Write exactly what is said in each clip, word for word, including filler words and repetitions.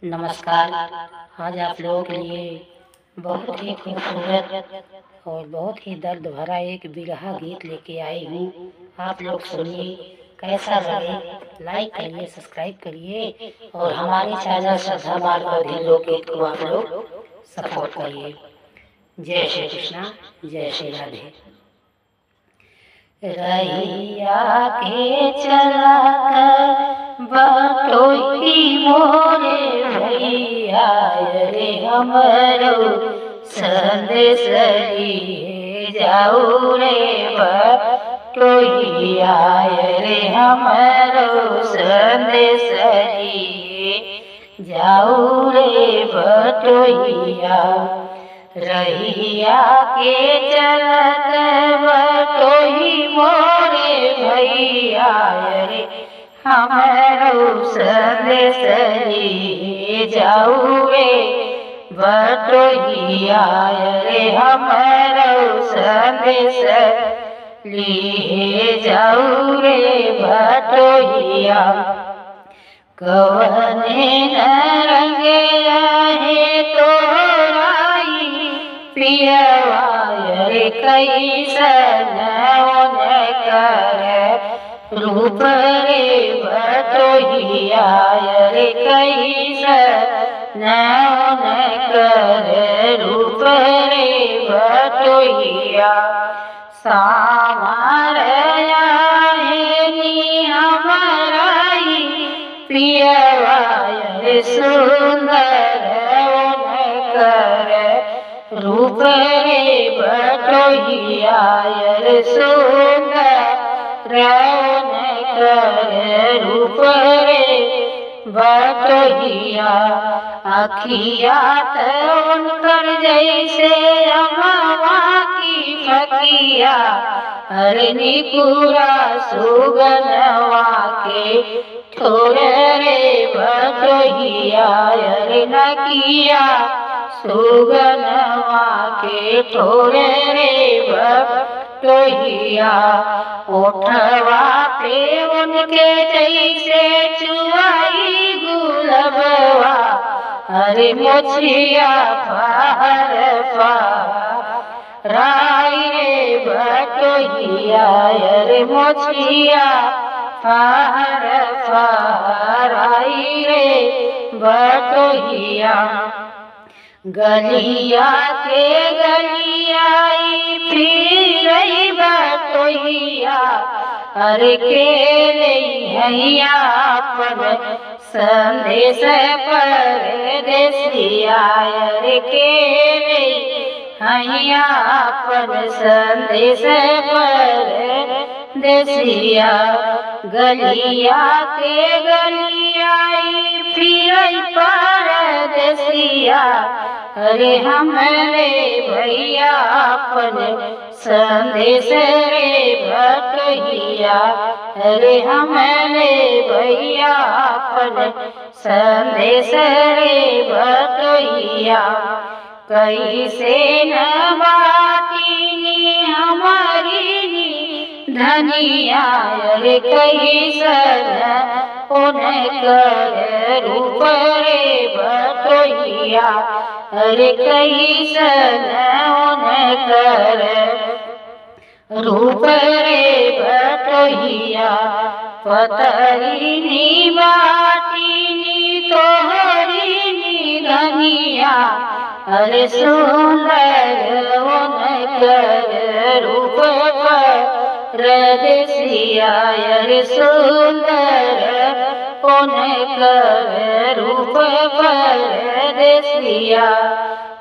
नमस्कार, आज आप लोगों के लिए बहुत ही खूबसूरत और बहुत ही दर्द भरा एक बिरहा गीत लेके आई हूँ। आप लोग सुनिए, कैसा लगे, like करिए, subscribe करिए और हमारे channel श्रद्धा मार्ग अधीन लोकगीत को आप लोग support करिए। जय श्री कृष्णा, जय श्री राधे। रहिया के चलत बटोही मोरे भैया, रे हमरो संदेश दिहे जाऊ रे बटोहिया, रे हमरो संदेश दिहे जाऊ रे बटोहिया। रहिया के चलत बटोही मोरे भैया, रे हमरो संदेश लिए जाऊ रे बटोहिया, रे हमरो संदेश लिए जाऊ रे बटोहिया। कवने न रंग आहे तोराई पियवा, रे कैसन उनकर रूप रे बटोहिया, रे कैसन उनकर रूप रे बटोहिया। सामर आहे नी हमराई पियवा, रे सुंदर उनकर रूप रे बटोहिया, रे सुंदर उनकर रूप रे बटोहिया। अखिया त उनकर जैसे अमवा की फकिया, अरे निकुरा सुगनवा के ठोर रे बटोहिया, अरे नकिया सुगनवा के ठोर रे बटोहिया। ओठवा पे उनके जैसे चुआई गुलबवा, अरे मोछिया फहर फहराई रे बटोहिया, अरे मोछिया फहर फहराई रे बटोहिया। गलिया के गलियाई फिरई बटोहिया, अरे के लई हैया आपन संदेश परदेसिया, अरे के लई हैया आपन संदेश परदेसिया। गलिया के गलियाई फिरई परदेसिया, अरे हमरे भैया आपन संदेश रे बटोहिया, अरे हमरे भैया आपन संदेश रे बटोहिया। कैसे न बाटिनी हमारी नी धनिया, अरे कैसन उनकर रूप रे बटोहिया, अरे कैसन उनकर रूप रे बटोहिया। पतरी नी बाटिनी तोहरी नी धनिया, अरे सुंदर उनकर रूप परदेसिया, अरे सुंदर उनकर रूप परदेसिया।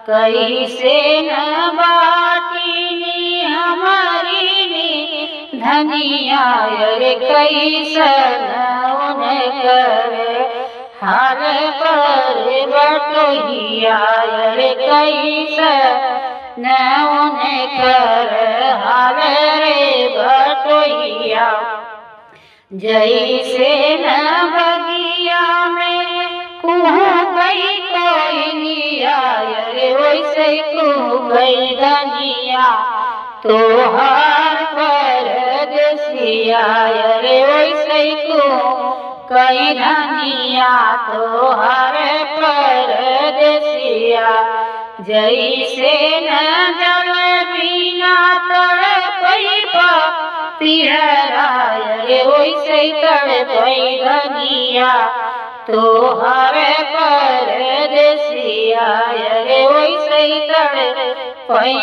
कैसे न बाटिनी हमारी नी धनिया, अरे कैसन उनकर हाल पर बटोहिया, अरे कैसन उनकर हाल रे बटोहिया। जैसे न बगिया में कुहू गई कोयलिया, अरे वैसे कुहू गई धनिया तोहार परदेसिया, अरे वैसे कुहू गई धनिया तोहार जैसे न जल बिना तड़पै पपिहरा, अरे वैसे तड़पै धनिया तोहरे परदेसिया, अरे वैसे तड़पै